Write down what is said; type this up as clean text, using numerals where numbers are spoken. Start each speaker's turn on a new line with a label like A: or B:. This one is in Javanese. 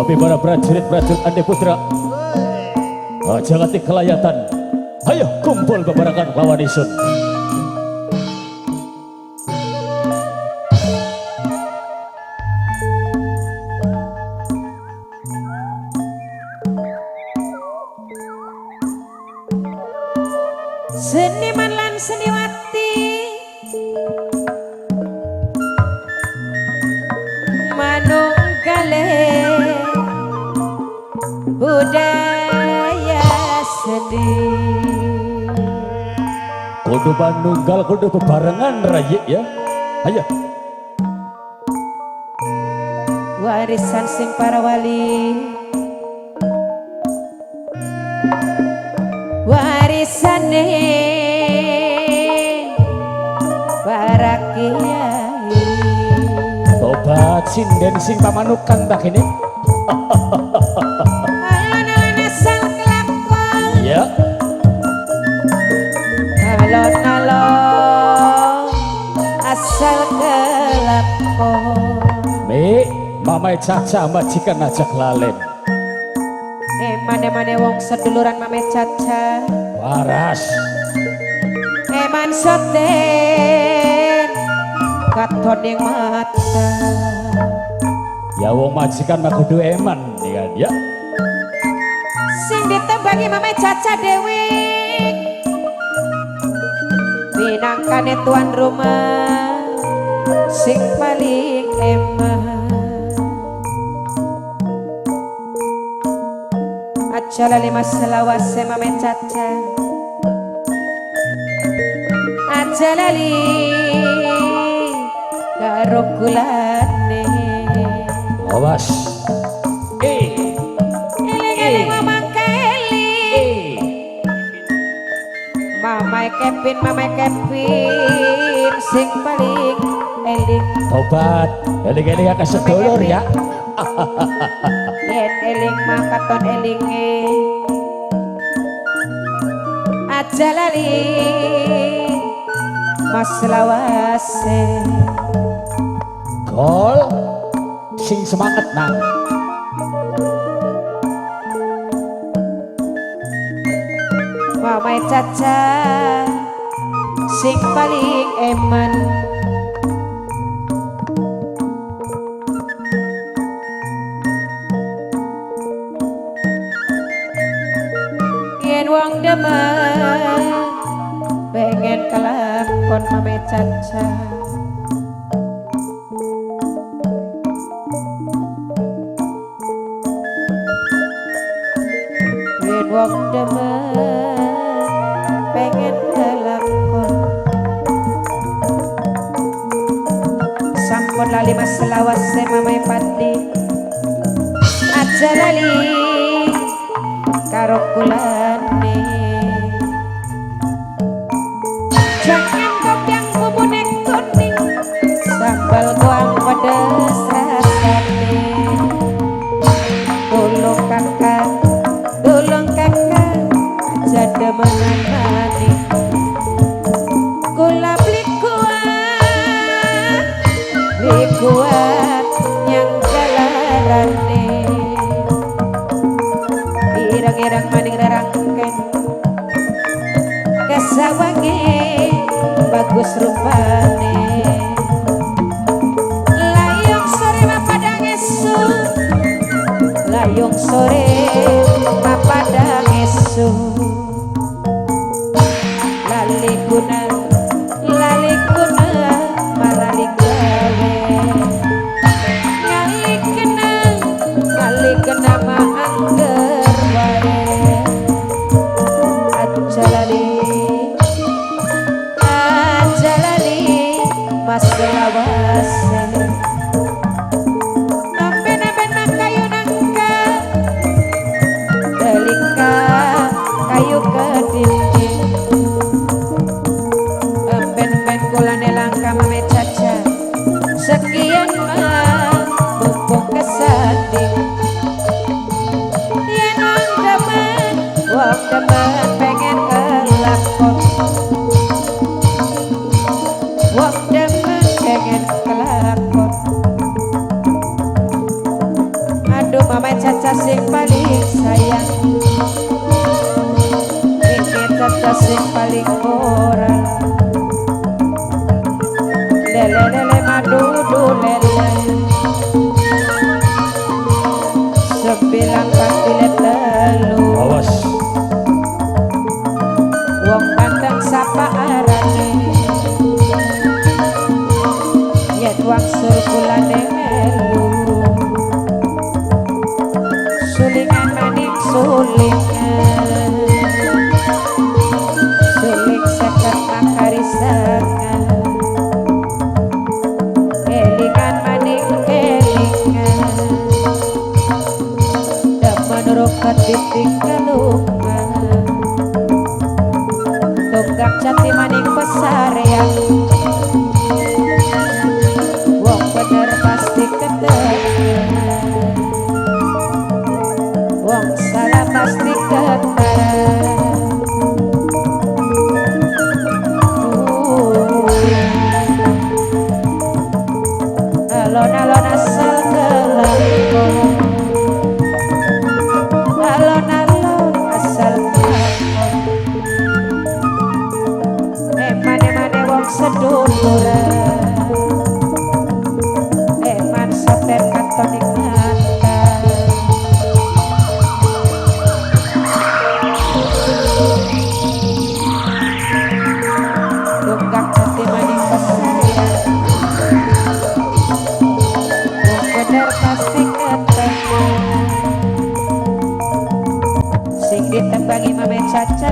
A: Kami para prajurit-prajurit Ande Putra. Aja nganti kelayatan. Ayo kumpul bebarengan lawan isun.
B: Seniman lan seniwati manunggale budaya seni.
A: Kudu manunggal, kudu bebarengan rayi ya. Ayo.
B: Warisan sing para wali, warisane para kiai.
A: Tobat sinden sing pamanukan tak ini.
B: Alon-alon asal kelakon.
A: Ya.
B: Alon-alon asal kelakon.
A: Mi, mamai Caca majikan ajak lalen.
B: Mane-mane wong seduluran mame Caca.
A: Waras.
B: Eman soten katon yang mata.
A: Ya wong majikan mah kudu eman ya kan ya.
B: Sing ditembangi mame Caca dewe. Minangkane tuan rumah sing paling eman. Aja lali maselawase mame Caca. Aja lali karo kulane.
A: Awas.
B: Eling-eling mamang keli. Mamai Kevin, mamai Kevin sing paling eling.
A: Tobat, eling-eling ya sedulur ya.
B: Yen eling makaton elinge. Aja lali mas lawase.
A: Gol sing semangat nang.
B: Mamai Caca sing paling eman. Yen wong demen pengen kelakon mame Caca. Yen wong demen pengen kelakon. Sampun lali mas selawase mamai Padli. Aja lali karo kulane. Jangan kopiang bumbune kuning, sambal goang pedes rasane. Tolong kakak, tolong kakak, aja demenan maning. Kula beli kuat, beli kuat yang jalarane. Ireng-ireng maning rerangken kesawange bagus rupane. Layung sore mapadang esuk, layung sore mapadang esuk. Lali guna, lali guna, malali gawe. Ngali kena, ngali kena ma angger wae. Aja lali, aja lali mas selawase. Amben-amben makayu nangka, telika kayu kedinding. Amben-amben kulane langka mame Caca. Sekian mah mumpung kesanding. Yen wong demen pengen kelakon. Wong demen pengen kelakon. Aduh mame Caca sing paling sayang, iki Caca sing paling moral. Lele lele madudu lele, 9 pasti 3.
A: Awas.
B: Wong Banten sapa arane, yen wangsul kulane melu. Sulingan maning sulingan, suling 50 makari setengah. Kelingan maning kelingan, demen rokat ditinggal lunga. Tunggak jati maning pesarean, wong bener pasti ketemu, wong salah pasti ketara. Alon-alon asal kelakon, alon-alon asal kelakon. Emane-mane wong seduluran, eman soter katon ing mata. Tunggak jati maning pesarean, wong bener pasti ketemu. Sing ditembangi Mame Caca.